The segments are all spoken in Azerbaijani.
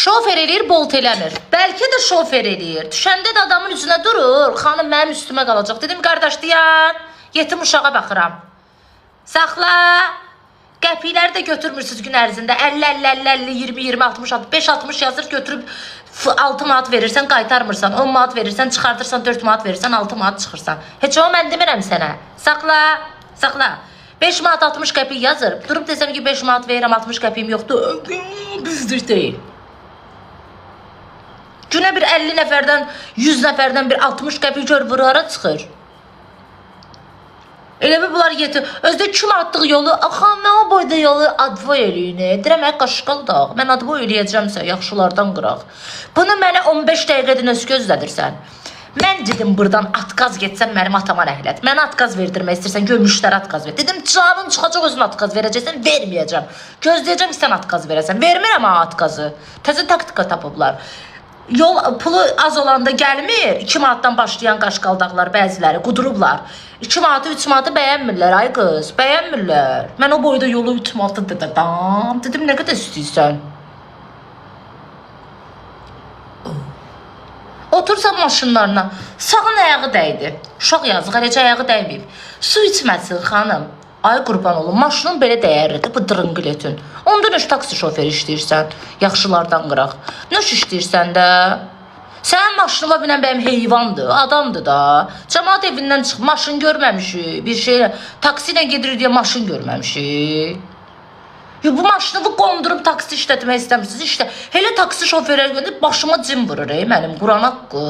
Şofer eləyir, bolt eləmir. Bəlkə də şofer eləyir. Düşəndə də adamın üzünə durur. Xanım mənim üstümə qalacaq. Dedim qardaş dayan. Yetim uşağa baxıram. Saxla. Qəpikləri də götürmürsüz gün ərzində. 50 50 50 50 20 20 60 60 5 60 yazır götürüb 6 manat verirsən, qaytarmırsan. 10 manat verirsən, çıxardırsan, 4 manat verirsən, 6 manat çıxırsan. Heç o mən demirəm sənə. Saxla. Saxla. 5 manat 60 qəpik yazır. Durub desəm ki 5 manat verirəm, 60 qəpiyim yoxdur. Düzdür deyil. Günə bir 50 nəfərdən, 100 nəfərdən bir 60 qəpik gör vur hara çıxır. Elə bir bunlar yetir. Özdə 2 manatlıq yolu, axa mən o boyda yolu advoy eləyin. Deyirəm ay qaşqaldaq. Mən advoy eləyəcəmsə yaxşılardan qıraq. Bunu mənə 15 dəqiqədə öz gözlədirsən. Mən dedim burdan atqaz getsəm mənim atama rəhlət. Mənə atqaz verdirmək istəyirsən, gör müştəri atqaz ver. Dedim canın çıxacaq özün atqaz verəcəksən, verməyəcəm. Gözləyəcəm ki sən atqaz verəsən. Vermirəm ha atqazı. Təzə taktika tapıblar. Yol pulu az olanda gəlmir. 2 manatdan başlayan qaşqaldaqlar bəziləri qudurublar. 2 manatı, 3 manatı bəyənmirlər ay qız, bəyənmirlər. Mən o boyda yolu 3 manata dedim. Dedim nə qədər istəyirsən? Otursan maşınlarına, sağın ayağı dəydi. Uşaq yazıq, eləcə ayağı dəyməyib. Su içməsin xanım. Ay qurban olum, maşının belə dəyərlidir bu dırınqıletin. Onda nöş taksi şoferi işləyirsən, yaxşılardan qıraq. Nöş işləyirsən də? Sənin maşınına binən bəyim heyvandır, adamdır da. Cəmaət evindən çıxıb maşın görməmişik, bir şeylə taksi ilə gedirik deyə maşın görməmişik. Yo, bu maşını qondurub taksi işlətmək istəmirsiniz. İşte elə taksi şoferləri görəndə başıma cin vurur ey mənim Quran haqqı.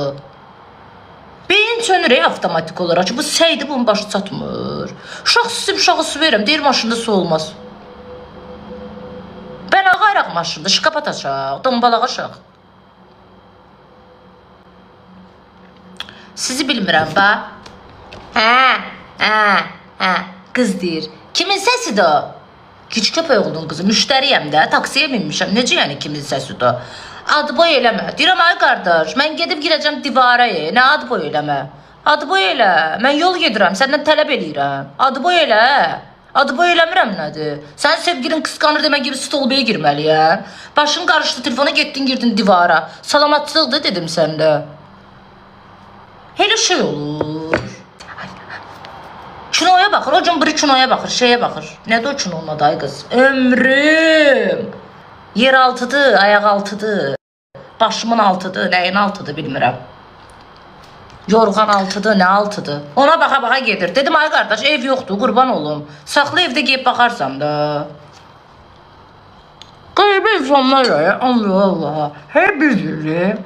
Beyin sönür ey avtomatik olaraq. Ki, bu səydi bunun başı çatmır. Uşaq susub uşağa su verirəm. Deyir maşında su olmaz. Ben ağayraq maşında şkap atacaq, dombalaq aşaq. Sizi bilmirəm ba. Hə, hə, hə. Qız deyir. Kimin səsidir o? Kiçik köpək oğlunun qızı. Müştəriyəm də, taksiyə minmişəm. Necə yəni kimin səsidir o? Adboy eləmə. Deyirəm ay qardaş, mən gedib girəcəm divara. Nə adboy eləmə? Adboy elə. Mən yol gedirəm, səndən tələb eləyirəm. Adboy elə. Adboy eləmirəm nədir? Sənin sevgilin qısqanır demək gibi stolbaya girməliyəm. Başın qarışdı telefona getdin girdin divara. Salamatçılıqdır dedim səndə. Elə şey olur. Kinoya baxır, o gün biri kinoya baxır, şeyə baxır. Nədir o kinonun adı ay qız? Ömrüm. Yer altıdır, ayaq altıdır. Başımın altıdır, nəyin altıdır bilmirəm. Yorğan altıdır, nə altıdır. Ona baxa-baxa gedir. Dedim ay qardaş, ev yoxdur, qurban olum. Saxla evdə geyib baxarsan da. Qeybi insanlar ya, Allah Allah. Hər bir dili.